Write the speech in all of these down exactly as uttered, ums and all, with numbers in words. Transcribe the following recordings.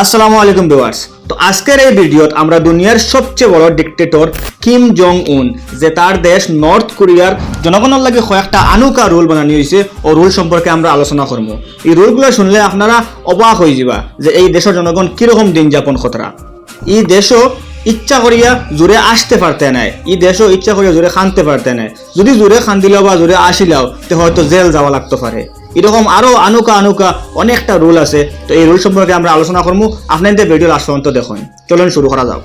আসসালামু আলাইকুম ভিউয়ার্স। তো আজকের এই ভিডিওত আমরা দুনিয়ার সবচেয়ে বড় ডিকটেটর কিম জং উন, যে তার দেশ নর্থ কোরিয়ার জনগণর লাগি কয়েকটা আনুকা রুল বানানি হইছে, ও রুল সম্পর্কে আমরা আলোচনা করমু। এই রুলগুলো শুনলে আপনারা অবাক হয়ে যাবা যে এই দেশের জনগণ কিরকম দিন যাপন করতরা। ই দেশও ইচ্ছা করিয়া জোরে আসতে পারতে নাই, ই দেশও ইচ্ছা করিয়া জোরে কানতে পারতে নাই। যদি জোরে কান্দিলাও বা জোরে আসিলাও, তে হয়তো জেল যাওয়া লাগতে পারে। এরকম আরো আনুকা আনুকা অনেকটা রুল আছে। তো এই রুল সম্পর্কে আমরা আলোচনা করমু, আপনারা ভিডিও লাস্ট পর্যন্ত দেখুন। চলুন শুরু করা যাক।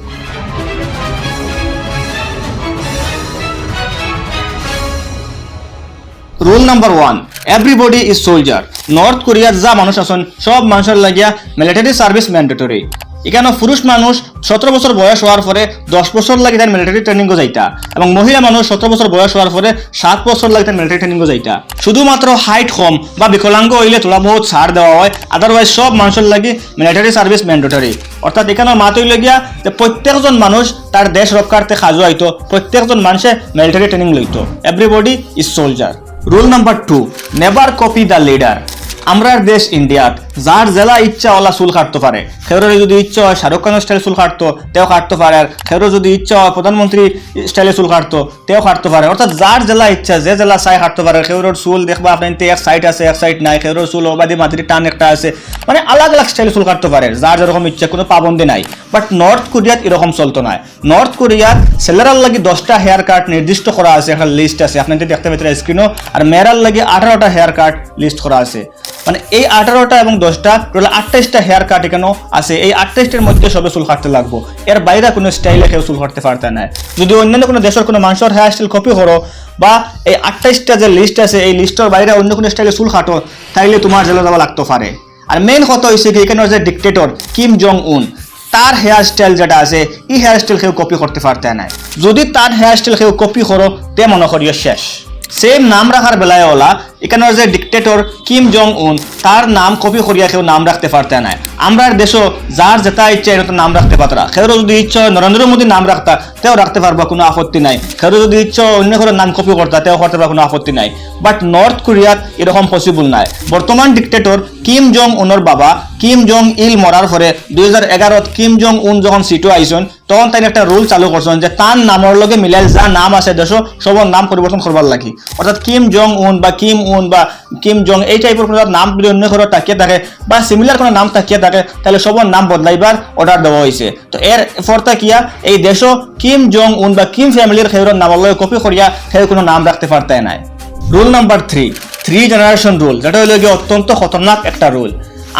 Rule number one, everybody is soldier. North কোরিয়ার যা মানুষ আছেন, সব মানুষের লাগিয়া মিলিটারি সার্ভিস ম্যান্ডেটরি। এখানে পুরুষ মানুষ সতেরো বছর বয়স হওয়ার পরে দশ বছর লাগি তার মিলিটারি ট্রেনিংও যাইতা, এবং মহিলা মানুষ সতেরো বছর বয়স হওয়ার পরে সাত বছর লাগি তার মিলিটারি ট্রেনিংও যাইতা। শুধুমাত্র হাইট কম বা বিকলাঙ্গ হইলে থোড়া বহুত ছাড় দেওয়া হয়, আদারওয়াইজ সব মানুষের লাগি মিলিটারি সার্ভিস ম্যান্ডেটরি। অর্থাৎ এখানে মাত হইল গিয়া যে প্রত্যেকজন মানুষ তার দেশ রক্ষার্থে কাজও আইতো, প্রত্যেকজন মানুষে মিলিটারি ট্রেনিং লইতো। Everybody is soldier. Rule number two, never copy the leader. আমরার দেশ ইন্ডিয়াত যার যেলা ইচ্ছা ওলা চুল কাটতে পারে। কেউরর যদি ইচ্ছা হয় শাহরুখ খানের স্টাইল চুল কাটতো, তেও কাটতে পারে। আর কেউরর যদি ইচ্ছা হয় প্রধানমন্ত্রী স্টাইলে চুল কাটতো, তেও কাটতে পারে। অর্থাৎ যার যেলা ইচ্ছা, যে যেলা চাই কাটতে পারে। কেউরর চুল দেখবা আপনার এক সাইড আছে, এক সাইড নাই, কেউরর চুল ওবাদি মাটির টান একটা আছে, মানে আলাগ আলাগ স্টাইলে চুল কাটতে পারে, যার যেরকম ইচ্ছা, কোনো পাবন্দি নাই। বাট নর্থ কোরিয়াত এরকম চলতো নায়। নর্থ কোরিয়াত ছেলেরার লাগি দশটা হেয়ার কাট নির্দিষ্ট করা আছে, একটা লিস্ট আছে, আপনারা দেখতে পাইতেরা স্ক্রিনও। আর মেয়েরার লাগি আঠারোটা হেয়ার কাট লিস্ট করা আছে। মানে এই আঠারোটা এবং দশটা, টোটাল আঠাশটা হেয়ার কাট এখানে আছে। এই আঠাশটার মধ্যে সবে চুল কাটতে লাগবো, এর বাইরে কোনো স্টাইলে কেউ চুল কাটতে পারতে না। যদি অন্যান্য কোনো দেশের কোনো মানুষের হেয়ার স্টাইল কপি করো বা এই আঠাশটা যে লিস্ট আছে, এই লিস্টের বাইরে অন্য কোনো স্টাইলে চুল কাটো, তাইলে তোমার জেলে যাওয়া লাগতে পারে। আর মেইন কথা হইছে কি, এখানে যে ডিকটেটর কিম জং উন, তার হেয়ার স্টাইল যেটা আছে, এই হেয়ার স্টাইল কেউ কপি করতে পারতে নাই। যদি তার হেয়ার স্টাইল কেউ কপি করো, তে মনে করিও শেষ। সেম নাম রাখার বেলায় ওলা, এখানে যে ডিকটেটর কিম জং উন, তার নাম কপি করিয়া কেউ নাম রাখতে পারতে নাই। আমরার দেশও যার যেটা ইচ্ছা এরকম নাম রাখতে পারতরা। কেউরও যদি ইচ্ছা হয় নরেন্দ্র মোদী নাম রাখতা, তেও রাখতে পারবা, কোনো আপত্তি নাই। কেউরও যদি ইচ্ছা হয় অন্য কারো নাম কপি করতা, তেও করতে পারবা, কোনো আপত্তি নাই। বাট নর্থ কোরিয়াত এরকম পসিবল নাই। বর্তমান ডিকটেটর কিম জং উনর বাবা কিম জং ইল মরার পরে দুই হাজার এগারোত কিম জং উন যখন সিটো আইছন, তখন তাইন একটা রুল চালু করছন যে তার নামর লগে মিলাইল যা নাম আছে দেশো, সবর নাম পরিবর্তন করবার লাগি। অর্থাৎ কিম জং উন বা কিম উন বা কিম জং, এই টাইপের কোনো নাম যদি অন্য কারো থাকিয়া থাকে বা সিমিলার কোনো নাম থাকিয়া থাকে, তাহলে সবর নাম বদলাইবার অর্ডার দেওয়া হয়েছে। তো এর পর থাকিয়া এই দেশো কিম জং উন বা কিম ফ্যামিলির কেউর নামর লগে কপি করিয়া কেউ কোনো নাম রাখতে পারতে নাই। Rule number three, three generation rule, যেটা হইল গিয়ে অত্যন্ত খতরনাক একটা রুল।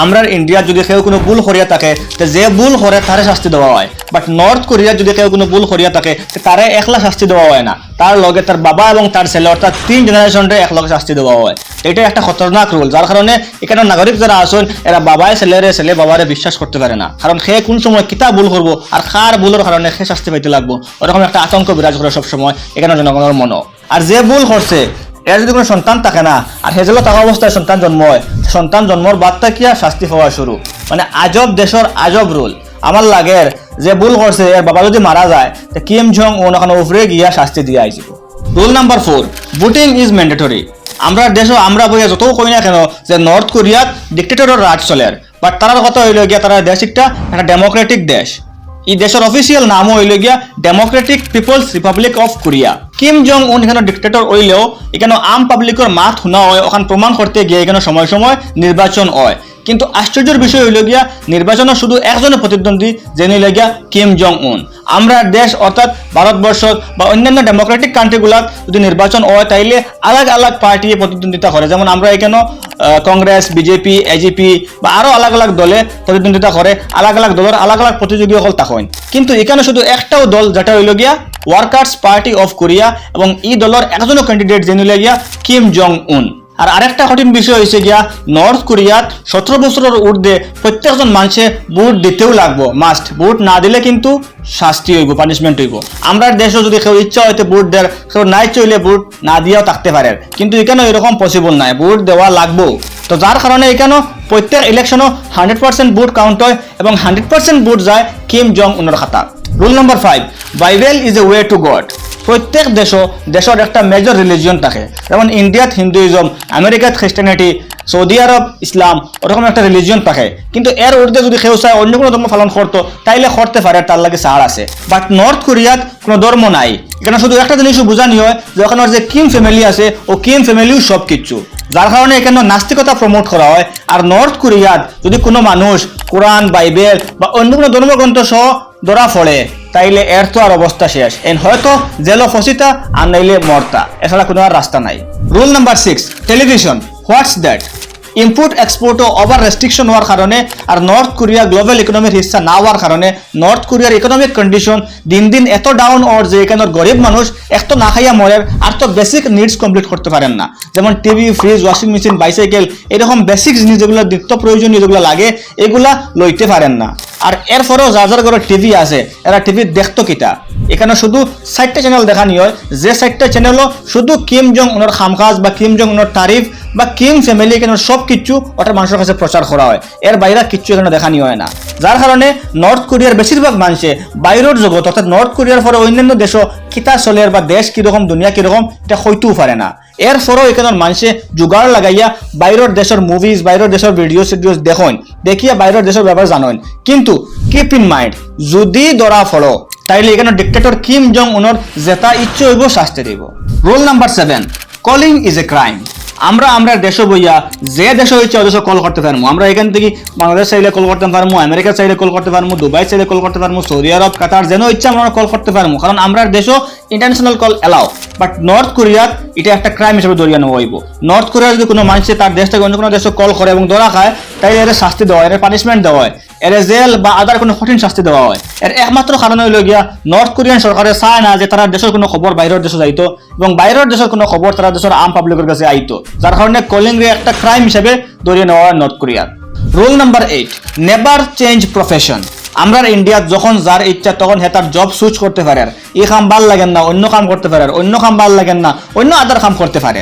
আমরার ইন্ডিয়াত যদি কেউ কোনো ভুল করিয়া থাকে, তে যে ভুল করে তারে শাস্তি দেওয়া হয়। বাট নর্থ কোরিয়াত যদি কেউ কোনো ভুল করিয়া থাকে, তে তারে একলা শাস্তি দেওয়া হয় না, তার লগে তার বাবা এবং তার ছেলে, অর্থাৎ তিন জেনারেশনরে একলগে শাস্তি দেওয়া হয়। এটা একটা খতরনাক রুল, যার কারণে এখানে নাগরিক যারা আছেন, এরা বাবায় ছেলেরে, ছেলে বাবারে বিশ্বাস করতে পারে না। কারণ সে কোন সময় কিতা ভুল করবো আর কার ভুলের কারণে সে শাস্তি পাইতে লাগবো, ওরকম একটা আতঙ্ক বিরাজ করে সব সময় এখানে জনগণের মনো। আর যে ভুল করছে, এর যদি কোনো সন্তান থাকে না, আর হেজেলো থাকা অবস্থায় সন্তান জন্ম হয়, সন্তান জন্মর বাদ থাকিয়া শাস্তি পাওয়া শুরু। মানে আজব দেশর আজব রুল। আমার লাগের যে ভুল করছে, এর বাবা যদি মারা যায়, তো কিম জং উন ওখানে উপরে গিয়া শাস্তি দিয়া আইছিল। Rule number four, voting is mandatory. আমরা দেশও আমরা বইয়া যতও কই না কেন যে নর্থ কোরিয়াত ডিকটেটরর রাজ চলের, বাট তারার কথা হইল গিয়া তারা দেশ একটা, একটা ডেমোক্রেটিক দেশ। এই দেশের অফিসিয়াল নামও হইল গিয়া Democratic People's Republic of Korea. Kim Jong Un এখানে ডিকটেটর হইলেও এখানে আম পাবলিকর মাত শোনা হয়, ওখান প্রমাণ করতে গিয়ে এখানে সময় সময় নির্বাচন হয়। কিন্তু আশ্চর্যের বিষয় হইল গিয়া নির্বাচনে শুধু একজনে প্রতিদ্বন্দ্বী, যে হইল গিয়া কিম জং উন। আমরা দেশ অর্থাৎ ভারতবর্ষ বা অন্যান্য ডেমোক্রেটিক কান্ট্রিগুলাত যদি নির্বাচন হয়, তাইলে আলাগ আলাগ পার্টি প্রতিদ্বন্দ্বিতা করে। যেমন আমরা এখানে, আহ, কংগ্রেস, বিজেপি, এজিপি বা আরো আলাগ আলাগ দলে প্রতিদ্বন্দ্বিতা করে, আলাগ আলাগ দলের আলাগ আলাগ প্রতিযোগী সকল থাকইন। কিন্তু এখানে শুধু একটাও দল, যেটা হইল গিয়া ওয়ার্কার্স পার্টি অফ কোরিয়া, এবং এই দলের একজনও ক্যান্ডিডেট যে হইল গিয়া কিম জং উন। আর আরেকটা কঠিন বিষয় হইছে গিয়া নর্থ কোরিয়াত সতেরো বছরের ঊর্ধ্বে প্রত্যেকজন মানুষে ভোট দিতেও লাগবো, মাস্ট। ভোট না দিলে কিন্তু শাস্তি হইব, পানিশমেন্ট হইব। আমরার দেশও যদি কেউ ইচ্ছা হইতে ভোট দের, কেউ না ইচ্ছা হইলে ভোট না দিয়াও থাকতে পারে, কিন্তু এখানে এরকম পসিবল নাই, ভোট দেওয়া লাগবো। তো যার কারণে এখানে প্রত্যেক ইলেকশনও হান্ড্রেড পার্সেন্ট ভোট কাউন্ট হয় এবং হান্ড্রেড পার্সেন্ট ভোট যায় কিম জং উনর খাতা। Rule number five, Bible is a way to god. প্রত্যেক দেশও দেশের একটা মেজর রিলিজিয়ন থাকে, যেমন ইন্ডিয়াত হিন্দুইজম, আমেরিকাত খ্রিস্টানিটি, সৌদি আরব ইসলাম ওরকম একটা রিলিজিয়ন থাকে, কিন্তু এর ঊর্ধ্বে যদি কেউ চায় অন্য কোনো ধর্ম পালন করতো, তাইলে করতে পারে, তার লাগি ছাড় আছে। বাট নর্থ কোরিয়াত কোনো ধর্ম নাই, এখানে শুধু একটা জিনিসও বোঝানি হয় যে ওখানে যে কিম ফ্যামিলি আছে, ও কিম ফ্যামিলিও সব কিছু, যার কারণে এখানে নাস্তিকতা প্রমোট করা হয়। আর নর্থ কোরিয়াত যদি কোনো মানুষ কোরআন, বাইবেল বা অন্য কোনো ধর্মগ্রন্থ সহ ধরা পড়ে, তাইলে এর তো আর অবস্থা শেষ, এন হয়তো জেলো ফসিতা আর নাইলে মরতা, এছাড়া কোনো আর রাস্তা নাই। Rule number six, television. What's that? Import এক্সপোর্টও ওভার রেস্ট্রিকশন হওয়ার কারণে আর নর্থ কোরিয়া গ্লোবাল ইকোনমির হিস্সা না হওয়ার কারণে নর্থ কোরিয়ার ইকোনমিক কন্ডিশন দিন দিন এত ডাউন অর যে এখানর গরিব মানুষ এক তো না খাইয়া মরের, আর তো বেসিক নিডস কমপ্লিট করতে পারেন না, যেমন TV, fridge, washing machine, bicycle, এরকম বেসিক জিনিস যেগুলো নিত্য প্রয়োজনীয় যেগুলো লাগে, এগুলা লইতে পারেন না। আর এরপরেও যার যার ঘরে টিভি আছে, এরা টিভি দেখতো কিতা? এখানে শুধু চারটা চ্যানেল দেখানি হয়, যে চারটা চ্যানেলও শুধু কিম জং উনর কামকাজ বা কিম জং উনর তারিফ বা কিম ফ্যামিলি, এখানে সব কিছু ওটা মানুষের কাছে প্রচার করা হয়, এর বাইরে কিচ্ছু এখানে দেখানি হয় না। যার কারণে নর্থ কোরিয়ার বেশিরভাগ মানুষে বাইরের জগৎ, অর্থাৎ নর্থ কোরিয়ার পরে অন্যান্য দেশও কিতা চলের বা দেশ কিরকম, দুনিয়া কিরকম, এটা হইতেও পারে না। এরপরেও এখানর মানুষে জুগাড় লাগাইয়া বাইরের দেশের মুভিজ, বাইরের দেশের ভিডিও সিডিওস দেখইন, দেখিয়া বাইরের দেশের ব্যাপারে জানইন। কিন্তু কিপ ইন মাইন্ড, যদি ধরা পড়ো, তাইলে এখানে ডিক্টেটর কিম জং উনর যেটা ইচ্ছে হইব শাস্তি দিব। Rule number seven, calling is a crime. আমরা আমরা দেশে বইয়া যে দেশে হইছে ও দেশে কল করতে পারবো। আমরা এখান থেকে বাংলাদেশ চাইলে কল করতে পারবো, আমেরিকা চাইলে কল করতে পারবো, দুবাই চাইলে কল করতে পারবো, সৌদি আরব, কাতার, যেন ইচ্ছা আমরা কল করতে পারবো, কারণ আমরা দেশে international call allow. But north কোরিয়াত এটা একটা ক্রাইম হিসেবে ধরিয়া নেওয়া হইব। নর্থ কোরিয়া যদি কোনো মানুষে তার দেশ থেকে অন্য কোনো দেশে কল করে এবং ধরা খায়, তাইলে এর শাস্তি দেওয়া হয়, এর পানিশমেন্ট দেওয়া হয়, এর জেল বা আদার কোনো কঠিন শাস্তি দেওয়া হয়। এর একমাত্র কারণ হইল গিয়া নর্থ কোরিয়ান সরকারে চায় না যে তারা দেশের কোনো খবর বাইরের দেশে যাইতো এবং বাইরের দেশের কোনো খবর তারা দেশের আম পাবলিকের কাছে আইতো, যার কারণে কলিং রে একটা ক্রাইম হিসেবে ধরিয়ে নেওয়া হয় নর্থ কোরিয়ার। Rule number eight, never change profession. আমরার ইন্ডিয়াত যখন যার ইচ্ছা তখন হে তার জব সুইচ করতে পারে, আর এই কাম ভালা লাগে না, অন্য কাম করতে পারে, আর অন্য কাম ভালা লাগে না, অন্য আদার কাম করতে পারে।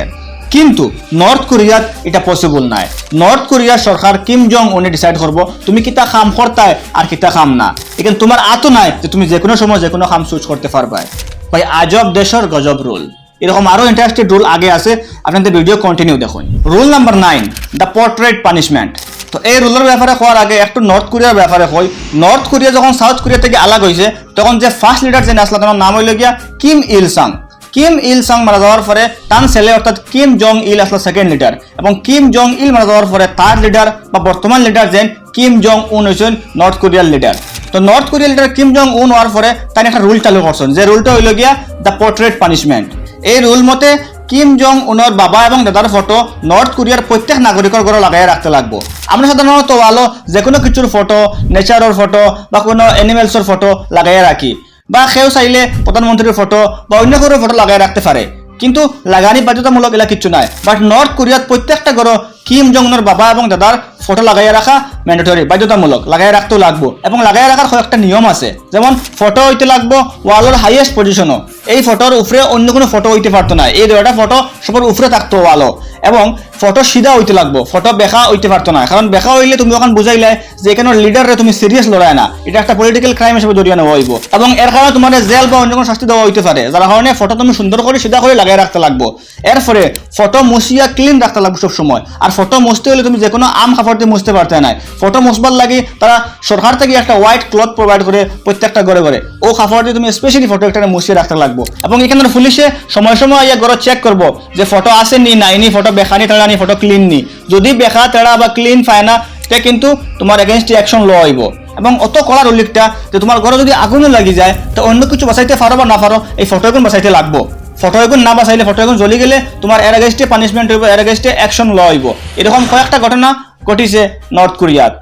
কিন্তু নর্থ কোরিয়াত এটা পসিবল নায়। নর্থ কোরিয়ার সরকার কিম জং উনে ডিসাইড করবো তুমি কিতা কাম করতায় আর কিতা কাম না। এখানে তোমার আতো নাই যে তুমি যে কোনো সময় যে কোনো কাম সুইচ করতে পারবায়। ভাই, আজব দেশের গজব রুল। এরকম আরো ইন্টারেস্টিং রুল আগে আছে, আপনাদের ভিডিও কন্টিনিউ দেখুন। Rule number nine, the portrait punishment. তো এই রুলের ব্যাপারে কওয়ার আগে একটু নর্থ কোরিয়ার ব্যাপারে কই। নর্থ কোরিয়া যখন সাউথ কোরিয়া থেকে আলাদা হয়েছে, তখন যে ফার্স্ট লিডার যে আসলা, তার নাম হইল গিয়া কিম ইল সাং। কিম ইল সাং মারা যাওয়ার পরে তান ছেলে অর্থাৎ কিম জং ইল আসলা সেকেন্ড লিডার, এবং কিম জং ইল মারা যাওয়ার পরে থার্ড লিডার বা বর্তমান লিডার যেন কিম জং উন হইছেন নর্থ কোরিয়ার লিডার। তো নর্থ কোরিয়ার লিডার কিম জং উন হওয়ার পরে তাই একটা রুল চালু করছেন, যে রুলটা হইল গিয়া দ্য পোর্ট্রেট পানিশমেন্ট। এই রুল মতে কিম জং উনর বাবা এবং দাদার ফটো নর্থ কোরিয়ার প্রত্যেক নাগরিকের ঘরে লাগাইয়া রাখতে লাগবো। আমরা সাধারণত ওয়ালো যে কোনো কিছুর ফটো, নেচারের ফটো বা কোনো অ্যানিমেলসের ফটো লাগাইয়া রাখি, বা কেউ চাইলে প্রধানমন্ত্রীর ফটো বা অন্য কারোর ফটো লাগাই রাখতে পারে, কিন্তু লাগানি বাধ্যতামূলক এলা কিচ্ছু নাই। বাট নর্থ কোরিয়াত প্রত্যেকটা ঘরো কিম জং উনর বাবা এবং দাদার ফটো লাগাইয়া রাখা ম্যান্ডেটরি, বাধ্যতামূলক, লাগাইয়া রাখতেও লাগবো। এবং লাগাইয়া রাখার কয়েকটা নিয়ম আছে, যেমন ফটো হইতে লাগবো ওয়ালর হাইয়েস্ট পজিশনও, এই ফটোর উপরে অন্য কোনো ফটো হইতে পারতো না, এই দুইটা ফটো সবার উপরে থাকতো ওয়ালো। এবং ফটো সিধা হইতে লাগবো, ফটো বেঁকা হইতে পারতো না, কারণ বেঁকা হইলে তুমি ওখান বুঝাইলে যে এখানে লিডাররে তুমি সিরিয়াস লড়াই না, এটা একটা পলিটিক্যাল ক্রাইম হিসেবে ধরিয়া নেওয়া হইব এবং এর কারণে তোমার জেল বা অন্য কোনো শাস্তি দেওয়া হইতে পারে, যার কারণে ফটো তুমি সুন্দর করে সিধা করে লাগাই রাখতে লাগবো। এরপরে ফটো মুছিয়া ক্লিন রাখতে লাগবো সব সময়। আর ফটো মুছতে হলে তুমি যে কোনো আম কাপড় দিয়ে মুছতে পারতে না, ফটো মুছবার লাগি তারা সরকার থেকে একটা হোয়াইট ক্লথ প্রোভাইড করে প্রত্যেকটা ঘরে ঘরে, ও কাপড় দিয়ে তুমি স্পেশালি ফটো একটা মুছিয়ে রাখতে লাগবো। এবং এখানে পুলিশে সময় সময় আইয়া ঘরে চেক করবো যে ফটো আছে নি, নাই নি, ফটো বেঁকা নি, তেড়া নি, ফটো ক্লিন নি। যদি বেঁকা, তেড়া বা ক্লিন পায় না, তে কিন্তু তোমার এগেইনস্টে অ্যাকশন লওয়া হইব। এবং অত কড়া রুল একটা যে তোমার ঘরে যদি আগুনও লাগি যায়, তো অন্য কিছু বাঁচাইতে পারো বা না পারো, এই ফটো এগুন বাঁচাইতে লাগবো। ফটো এগুন না বাঁচাইলে, ফটো এগুন জ্বলি গেলে তোমার এর এগেইনস্টে পানিশমেন্ট হইব, এর এগেইনস্টে অ্যাকশন লওয়া হইব। এরকম কয়েকটা ঘটনা ঘটিছে নর্থ কোরিয়াত,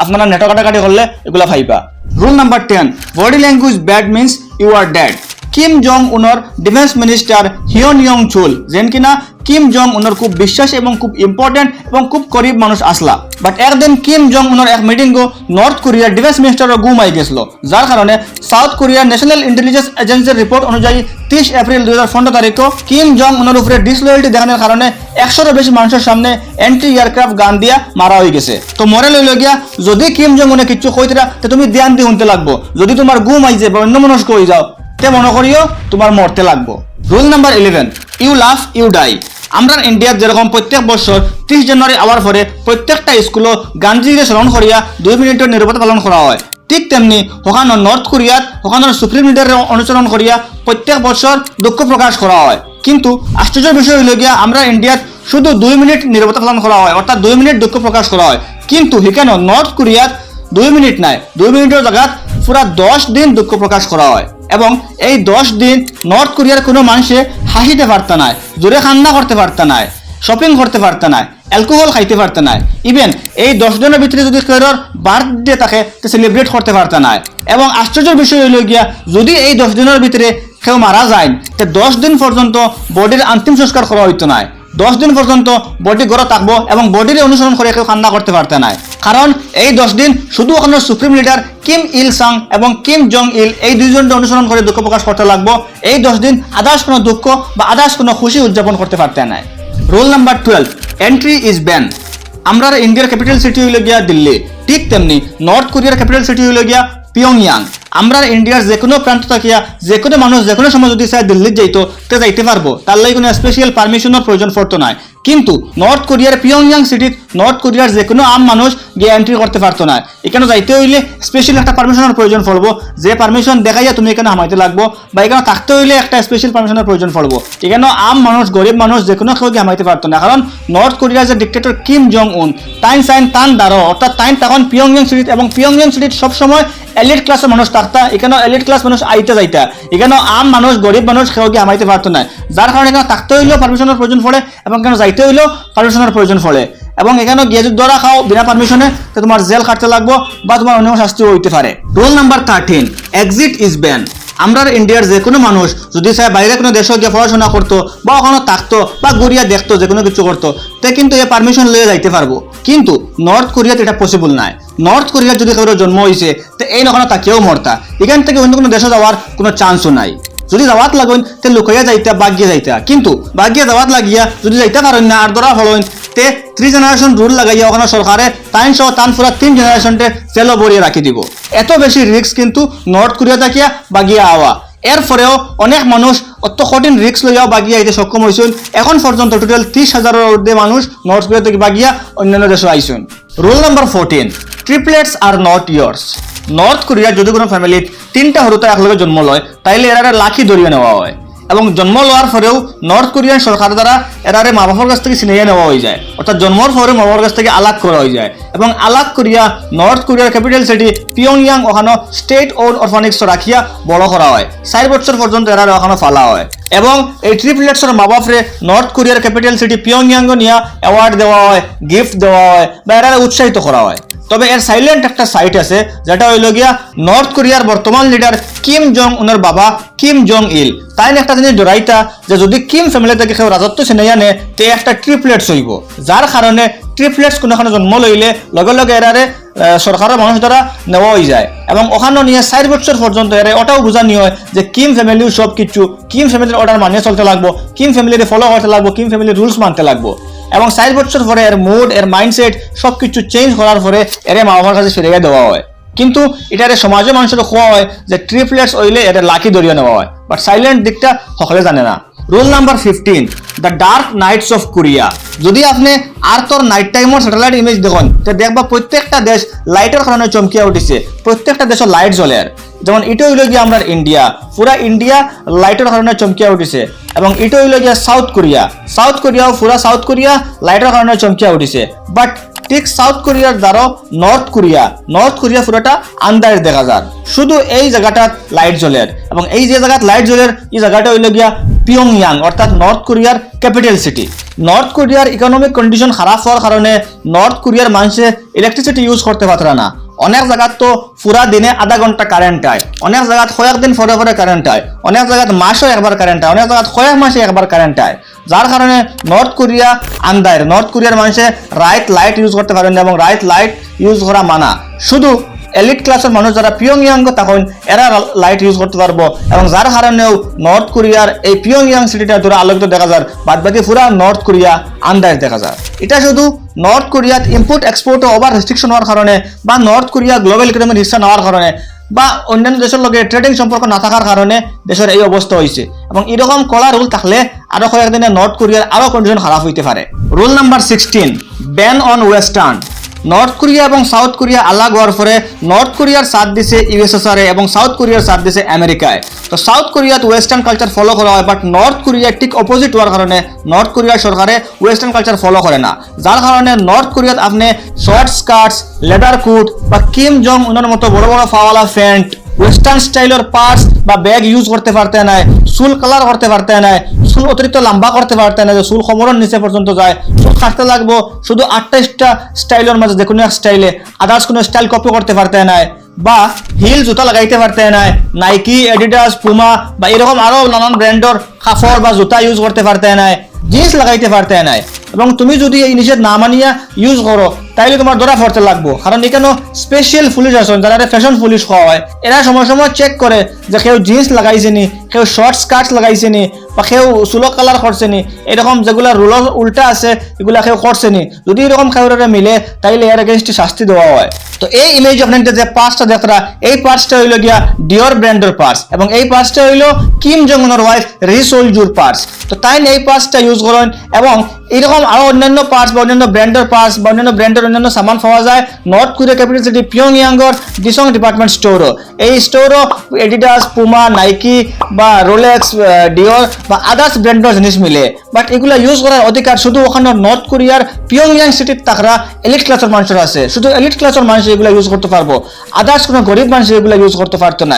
আপনারা নেটো কাটাকাটি করলে এগুলা পাইবা। Rule number ten, body language bad means you are dead. Kim Jong উনর defence minister Hyon Yong Chol, যেন কিনা কিম জং উনর খুব বিশ্বাস এবং খুব ইম্পর্টেন্ট এবং খুব করিব মানুষ আসলা। বাট একদিন কিম জং উনর এক মিটিংও নর্থ কোরিয়ার ডিফেন্স মিনিস্টারর ঘুম আই গেছিল, যার কারণে সাউথ কোরিয়ার ন্যাশনাল ইন্টেলিজেন্স এজেন্সির রিপোর্ট অনুযায়ী তিরিশ এপ্রিল দুই হাজার পনেরো তারিখও কিম জং উনর উপরে ডিসলয়ালটি দেখানোর কারণে একশোরও বেশি মানুষের সামনে অ্যান্টি এয়ারক্রাফট গান দিয়া মারা হয়ে গেছে। তো মরাল হইল গিয়া, যদি কিম জং উনে কিচ্ছু কইতরা, তে তুমি ধ্যান দিয়ে শুনতে লাগবো। যদি তোমার ঘুম আইছে বা অন্য মনস্ক হয়ে যাও, তে মনে করিও তোমার মরতে লাগবো। Rule number eleven, you love you die. আমরার ইন্ডিয়াত যেরকম প্রত্যেক বছর ত্রিশ জানুয়ারি আওয়ার পরে প্রত্যেকটা স্কুলো গান্ধীজিরে স্মরণ করিয়া দুই মিনিটর নীরবতা পালন করা হয়, ঠিক তেমনি ওখানো নর্থ কোরিয়াত ওখানোর সুপ্রিম লিডাররে অনুসরণ করিয়া প্রত্যেক বছর দুঃখ প্রকাশ করা হয়। কিন্তু আশ্চর্যর বিষয় হইল গিয়া, আমরা ইন্ডিয়াত শুধু দুই মিনিট নীরবতা পালন করা হয়, অর্থাৎ দুই মিনিট দুঃখ প্রকাশ করা হয়, কিন্তু হিকানো নর্থ কোরিয়াত দুই মিনিট নাই, দুই মিনিটর জাগাত পুরা দশ দিন দুঃখ প্রকাশ করা হয়। এবং এই দশ দিন নর্থ কোরিয়ার কোনো মানুষে হাসিতে পারতা নায়, জোরে কান্না করতে পারতা নায়, শপিং করতে পারতা নায়, অ্যালকোহল খাইতে পারতা নায়। ইভেন এই দশ দিনের ভিতরে যদি কেউর বার্থডে থাকে, তো সেলিব্রেট করতে পারতা নায়। এবং আশ্চর্যর বিষয় হইল গিয়া, যদি এই দশ দিনের ভিতরে কেউ মারা যায়, তে দশ দিন পর্যন্ত বডির অন্তিম সংস্কার করা হইতো নায়। দশ দিন পর্যন্ত বডি ঘরো থাকবো এবং বডিরে অনুসরণ করে কেউ কান্না করতে পারতা নায়। কারণ এই দশ দিন শুধু ওখানোর সুপ্রিম লিডার কিম ইল সাং এবং কিম জং ইল, এই দুইজনরে অনুসরণ করে দুঃখ প্রকাশ করতে লাগবো। এই দশ দিন আদার্স কোনো দুঃখ বা আদার্স কোনো খুশি উদযাপন করতে পারতা নায়। Rule number twelve, entry is ban. আমরার ইন্ডিয়ার ক্যাপিটাল সিটি হইল গিয়া দিল্লি, ঠিক তেমনি নর্থ কোরিয়ার ক্যাপিটাল সিটি হইল গিয়া পিয়ংইয়াং। আমরার ইন্ডিয়ার যে কোনো প্রান্ত থাকিয়া যে কোনো মানুষ যে কোনো সময় যদি চায় দিল্লিত যাইতো, তে যাইতে পারবো, তার লাগি কোনো স্পেশাল পারমিশনের প্রয়োজন পড়তো নায়। কিন্তু নর্থ কোরিয়ার পিয়ংইয়াং সিটিত নর্থ কোরিয়ার যে কোনো আম মানুষ গিয়া এন্ট্রি করতে পারতো নায়। ইকানো যাইতে হইলে স্পেশাল একটা পারমিশনের প্রয়োজন পড়বো, যে পারমিশন দেখাইয়া তুমি ইকানো হামাইতে লাগবো, বা ইকানো থাকতে হইলে একটা স্পেশাল পারমিশনের প্রয়োজন পড়বো। ইকানো আম মানুষ, গরিব মানুষ যে কোনো কেউ গিয়া হামাইতে পারতো নায়, কারণ নর্থ কোরিয়ার যে ডিক্টেটর কিম জং উন, তাইন চাইন তান দ্বারা, অর্থাৎ তাইন তখন পিয়ংইয়াং সিটিত, এবং পিয়ংইয়াং সিটিত সবসময় এলিট ক্লাসর মানুষ থাকতা, ইকানো এলিট ক্লাস মানুষ আইতা যাইতা, ইকানো আম মানুষ, গরিব মানুষ কেউ গিয়া হামাইতে পারতো নায়। যার কারণে ইকানো থাকতে হইলেও পারমিশনের প্রয়োজন পড়ে, এবং ইকানো যাইতে হইলেও পারমিশনের প্রয়োজন পড়ে। এবং ইকানো গিয়া যদি ধরা খাও বিনা পারমিশনে, তো তোমার জেল খাটতে লাগবো বা তোমার অন্য শাস্তিও হইতে পারে। Rule number thirteen, exit is ban. আমরার ইন্ডিয়ার যে কোনো মানুষ যদি চায় বাইরে কোনো দেশো গিয়া পড়াশোনা করতো বা ওখানো থাকতো বা ঘুরিয়া দেখতো, যে কোনো কিছু করতো, তে কিন্তু এ পারমিশন লইয়া যাইতে পারবো। কিন্তু নর্থ কোরিয়াত এটা পসিবল নায়। নর্থ কোরিয়াত যদি কেউর জন্ম হইছে, তে এই নখানো থাকিয়াও মরতা, ইখান থাকি অন্য কোনো দেশো যাওয়ার কোনো চান্সও নাই। যদি যাওয়াত লাগইন, তে লুকাইয়া যাইতা, বাগিয়া যাইতা। কিন্তু বাগিয়া যাওয়াত লাগিয়া যদি যাইতা পারইন না আর ধরা পড়ইন, তে থ্রি জেনারেশন রুল লাগাইয়া ওখানো সরকারে তাইন সহ তান পুরা তিন জেনারেশনরে জেলো ভরিয়া রাখি দিবো। এত বেশি রিস্ক কিন্তু নর্থ কোরিয়া থাকিয়া বাগিয়া আওয়া। এরপরেও অনেক মানুষ অত কঠিন রিস্ক লইয়াও বাগিয়া আইতে সক্ষম হইছইন। এখন পর্যন্ত টোটাল ত্রিশ হাজারর ঊর্ধ্বে মানুষ নর্থ কোরিয়া থাকি বাগিয়া অন্যান্য দেশো আইছইন। Rule number fourteen, triplets are not yours। North কোরিয়ার যদি কোনো ফ্যামিলিত তিনটা হুরুতা একলগে জন্ম লয়, তাইলে এরারে লাকি ধরিয়া নেওয়া হয়। এবং জন্ম লওয়ার পরেও নর্থ কোরিয়ান সরকার দ্বারা এরারে মা বাপর কাছ থাকি ছিনাইয়া নেওয়া হয়ে যায়, অর্থাৎ জন্মর পরে মা বাপর কাছ থাকি আলাগ করা হয়ে যায়। এবং আলাগ করিয়া নর্থ কোরিয়ার ক্যাপিটাল সিটি পিয়ংইয়াং ওখানো স্টেট ওন অরফানেজ রাখিয়া বড় করা হয়। চার বছর পর্যন্ত এরারে ওখানো ফালা হয়। এবং এই ট্রিপলেটসর মা বাপরে নর্থ কোরিয়ার ক্যাপিটাল সিটি পিয়ংইয়াং নিয়া অ্যাওয়ার্ড দেওয়া হয়, গিফট দেওয়া হয় বা এরারে উৎসাহিত করা হয়। তবে এর সাইলেন্ট একটা সাইড আছে, যেটা হইল গিয়া নর্থ কোরিয়ার বর্তমান লিডার কিম জং উনর বাবা কিম জং ইল, তাইন একটা জিনিস ডরাইতা যে যদি কিম ফ্যামিলি থাকি কেউ রাজত্ব ছিনাইয়া নে, তে একটা ট্রিপলেটস হইব, যার কারণে ট্রিপলেটস কোনো কারণে জন্ম লইলে লগে লগে এরারে, আহ, সরকারর মানুষ দ্বারা নেওয়া হয়ে যায়। এবং ওখানো নিয়া চার বছর পর্যন্ত এরে ওটাও বুঝানি হয় যে কিম ফ্যামিলিও সব কিছু, কিম ফ্যামিলির অর্ডার মানিয়া চলতে লাগবো, কিম ফ্যামিলিরে ফলো করতে লাগবো, কিম ফ্যামিলির রুলস মানতে লাগবো। এবং চার বছর পরে এর মুড, এর মাইন্ডসেট সব কিছু চেঞ্জ করার পরে এরে মা বাবার কাছে ফিরাইয়া দেওয়া হয়। কিন্তু এটারে সমাজর মানুষরে কওয়া হয় যে ট্রিপলেটস হইলে এরে লাকি ধরিয়া নেওয়া হয়, বাট সাইলেন্ট দিকটা সকলে জানে না। Rule number fifteen, The Dark Nights of Korea। যদি আপনি আর্থর নাইট টাইমর স্যাটেলাইট ইমেজ দেখেন, তে দেখবা প্রত্যেকটা দেশ লাইটর কারণে চমকিয়া উঠিছে, প্রত্যেকটা দেশো লাইট জ্বলের। যেমন ইটা হইল গিয়া আমরার ইন্ডিয়া, পুরা ইন্ডিয়া লাইটর কারণে চমকিয়া উঠিছে। এবং ইটা হইল গিয়া সাউথ কোরিয়া, সাউথ কোরিয়াও পুরা সাউথ কোরিয়া লাইটর কারণে চমকিয়া উঠিছে। বাট ঠিক সাউথ কোরিয়ার দ্বারো নর্থ কোরিয়া, নর্থ কোরিয়া পুরাটা আন্দাইর দেখা যার, শুধু এই জায়গাটাত লাইট জ্বলের। এবং এই যে জায়গাত লাইট জ্বলের, এই জায়গাটা হইল গিয়া পিয়ংইয়াং, অর্থাৎ নর্থ কোরিয়ার ক্যাপিটাল সিটি। নর্থ কোরিয়ার ইকোনমিক কন্ডিশন খারাপ হওয়ার কারণে নর্থ কোরিয়ার মানুষে ইলেকট্রিসিটি ইউজ করতে পারতরা না। অনেক জায়গাত তো পুরা দিনে আধা ঘন্টা কারেন্ট আয়, অনেক জায়গাত কয়েকদিন পরে পরে কারেন্ট আয়, অনেক জায়গাত মাসও একবার কারেন্ট আয়, অনেক জায়গাত কয়েক মাসে একবার কারেন্ট আয়, যার কারণে নর্থ কোরিয়া আন্দাইর, নর্থ কোরিয়ার মানুষে রাইত লাইট ইউজ করতে পারেন না এবং রাইত লাইট ইউজ করা মানা। শুধু এলিট ক্লাসর মানুষ যারা পিয়ংইয়াং থাকইন, এরা লাইট ইউজ করতে পারবো, এবং যার কারণেও নর্থ কোরিয়ার এই পিয়ংইয়াং সিটিটা ধরো আলোকিত দেখা যার, বাদ বাকি পুরা নর্থ কোরিয়া আন্ধার দেখা যার। এটা শুধু নর্থ কোরিয়াত ইম্পোর্ট এক্সপোর্টও ওভার রেস্ট্রিকশন হওয়ার কারণে বা নর্থ কোরিয়া গ্লোবাল ইকোনমির হিস্সা না হওয়ার কারণে বা অন্যান্য দেশের লগে ট্রেডিং সম্পর্ক না থাকার কারণে দেশের এই অবস্থা হয়েছে। এবং এরকম কড়া রুল থাকলে আরো কয়েকদিনে নর্থ কোরিয়ার আরো কন্ডিশন খারাপ হইতে পারে। Rule number sixteen, ban on western. North Korea এবং সাউথ কোরিয়া আলাগ হওয়ার পরে নর্থ কোরিয়ার সাথ দিছে ইউএসএসআর এ এবং সাউথ কোরিয়ার সাথ দিছে আমেরিকায়। তো সাউথ কোরিয়াত ওয়েস্টার্ন কালচার ফলো করা হয়, বাট নর্থ কোরিয়া ঠিক অপোজিট হওয়ার কারণে নর্থ কোরিয়ার সরকারে ওয়েস্টার্ন কালচার ফলো করে না, যার কারণে নর্থ কোরিয়াত আপনি শর্ট স্কার্টস, লেদার কোট বা কিম জং উনর মতো বড় বড় ফাওয়ালা প্যান্ট, ওয়েস্টার্ন স্টাইলর পার্স বা ব্যাগ ইউজ করতে পারতে নাই, চুল কালার করতে পারতে নাই, চুল অতিরিক্ত লম্বা করতে পারতে নাই, যে চুল কোমরর নিচে পর্যন্ত যায়, চুল কাটতে লাগবো শুধু আঠাইশটা স্টাইলর মাঝে যে কোনো এক স্টাইলে, আদার্স কোনো স্টাইল কপি করতে পারতে নাই, বা হিল জুতা লাগাইতে পারতে নাই, নাইকি, অ্যাডিডাস, পুমা বা এরকম আরো নানান ব্র্যান্ডর কাপড় বা জুতা ইউজ করতে পারতে নাই, জিন্স লাগাইতে পারতে নাই। এবং তুমি যদি এই নিষেধ না মানিয়া ইউজ করো, তাইলে তোমার ধরা পড়তে লাগবো, কারণ এখানে স্পেশাল পুলিশ আছেন, যারা ফ্যাশন পুলিশ কওয়া হয়, এরা সময় সময় চেক করে যে কেউ জিন্স লাগাইছে নি, কেউ শর্ট স্কার্টস লাগাইছে নি, বা কেউ চুলো কালার করছে নি, এরকম যেগুলা রুলর উল্টা আছে, এগুলা কেউ করছে নি। যদি এরকম কেউরে মিলে, তাইলে এর এগেইনস্টে শাস্তি দেওয়া হয়। তো এই ইমেজ আপনার যে পার্সটা দেখরা, এই পার্সটা হইল গিয়া ডিওর ব্র্যান্ডের পার্স, এবং এই পার্সটা হইল কিম জং উনর ওয়াইফ রি সোল জুর পার্স। তো তাইন এই পার্সটা ইউজ করেন, এবং এরকম আরো অন্যান্য পার্স বা অন্যান্য ব্র্যান্ডের পার্স বা অন্যান্য ব্র্যান্ডের অন্যান্য সামান পাওয়া যায় নর্থ কোরিয়া ক্যাপিটাল সিটি পিয়ংইয়াংর জিসং ডিপার্টমেন্ট স্টোরও। এই স্টোরও অ্যাডিডাস, পুমা, নাইকি বা রোলেক্স, ডিওর বা আদার্স ব্র্যান্ডের জিনিস মিলে। বাট এগুলা ইউজ করার অধিকার শুধু ওখানে নর্থ কোরিয়ার পিয়ংইয়াং সিটির থাকরা এলিট ক্লাসর মানুষের আছে, শুধু এলিট ক্লাসর মানুষ এগুলা ইউজ করতে পারবো, আদার্স কোনো গরিব মানুষ এগুলা ইউজ করতে পারতো না।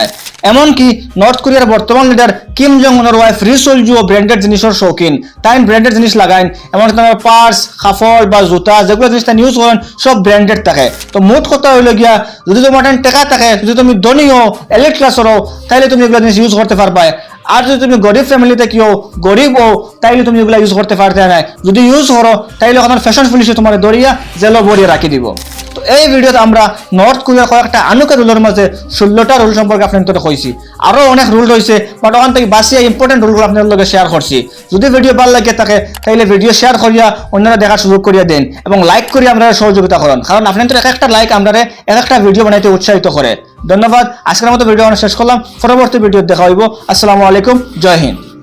এমনকি নর্থ কোরিয়ার বর্তমান লিডার কিম জং উনর ওয়াইফ রি সোল জুও ব্র্যান্ডেড জিনিসের শৌখিন, তাইন ব্র্যান্ডেড জিনিস লাগাইন, এমনকি তার পার্স, কাপড় বা জুতা, যেগুলো জিনিস তাইন ইউজ করেন, সব ব্র্যান্ডেড থাকে। তো মোট কথা হইল গিয়া, যদি তোমার টেকা থাকে, যদি তুমি ধনী হও, এলিট ক্লাসর হও, তাইলে তুমি এগুলো জিনিস ইউজ করতে পারবায়। আর যদি তুমি গরিব ফ্যামিলিতে কেউ গরিব হও, তাইলে তুমি এগুলা ইউজ করতে পারতে না। যদি ইউজ করো, তাইলে ওখানে ফ্যাশন পুলিশে তোমার ধরিয়া জেলো ভরিয়া রাখি দিব। তো এই ভিডিওতে আমরা নর্থ কোরিয়ার কয়েকটা আনুকে রুলর মাঝে ষোলোটা রুল সম্পর্কে আপনার তো কইছি। আরো অনেক রুল রয়েছে, বাট ওখান থেকে বাছিয়া ইম্পর্টেন্ট রুলগুলো আপনার লগে শেয়ার করছি। যদি ভিডিও ভালো লাগে থাকে, তাইলে ভিডিও শেয়ার করিয়া অন্যরা দেখার সুযোগ করিয়া দেন, এবং লাইক করিয়া আমরা সহযোগিতা করেন, কারণ আপনার তো এক একটা লাইক আমরা এক একটা ভিডিও বানাইতে উৎসাহিত করে। ধন্যবাদ। আজকের মতো ভিডিও আমরা শেষ করলাম। পরবর্তী ভিডিও দেখা হইব। আসসালামু আলাইকুম। জয় হিন্দ।